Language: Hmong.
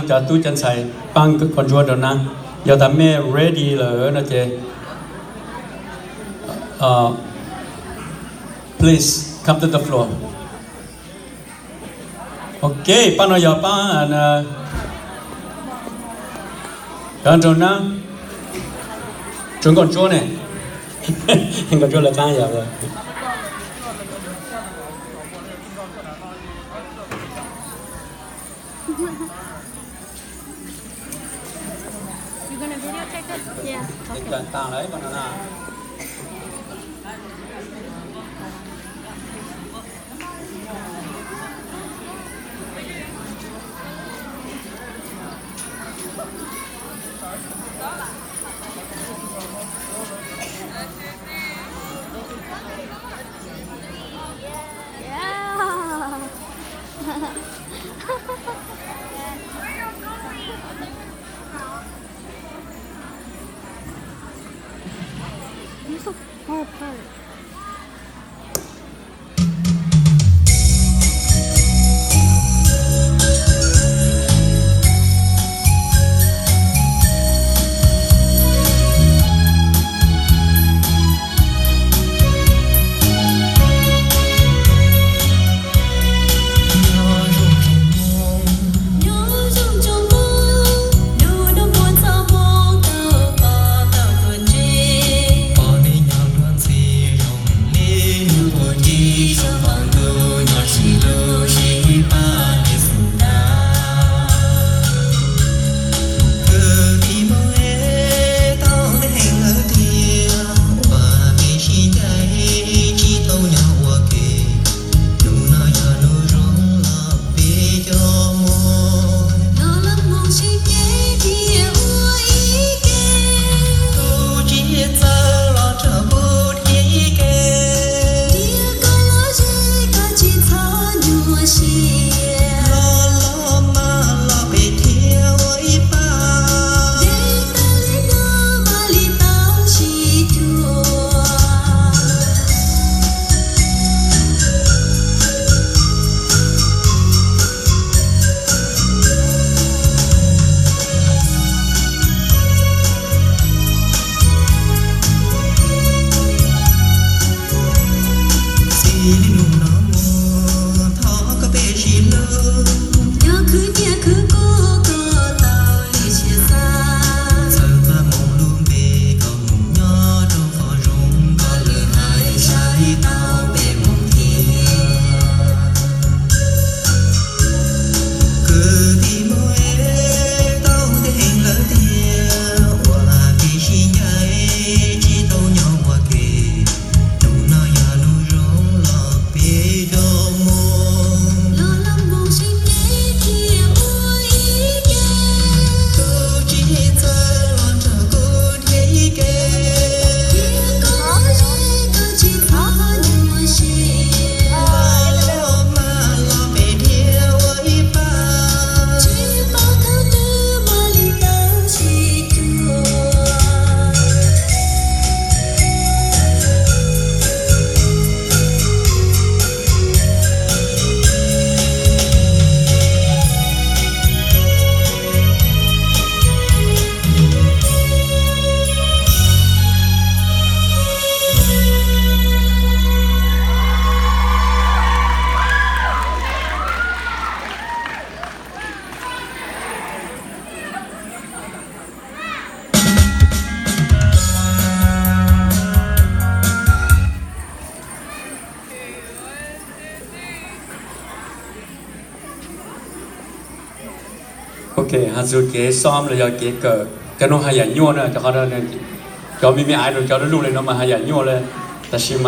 cov tub cov ntxhais pab nkawd ntsuab rau na. Yog tas mej ready lawm no ces, uh, please come to the floor. Ok, pab no yog pab, cov nraug nab, tsuav nkauj ntsuab ne, nkauj ntsuab lawv qab yog. Ok, has txug kev xom los yog kev kawm cov nuav has yam nyuaj na, cov qhov, cov me me aiv rau cov lub luj li no mas has yam nyuaj le, tab sis mas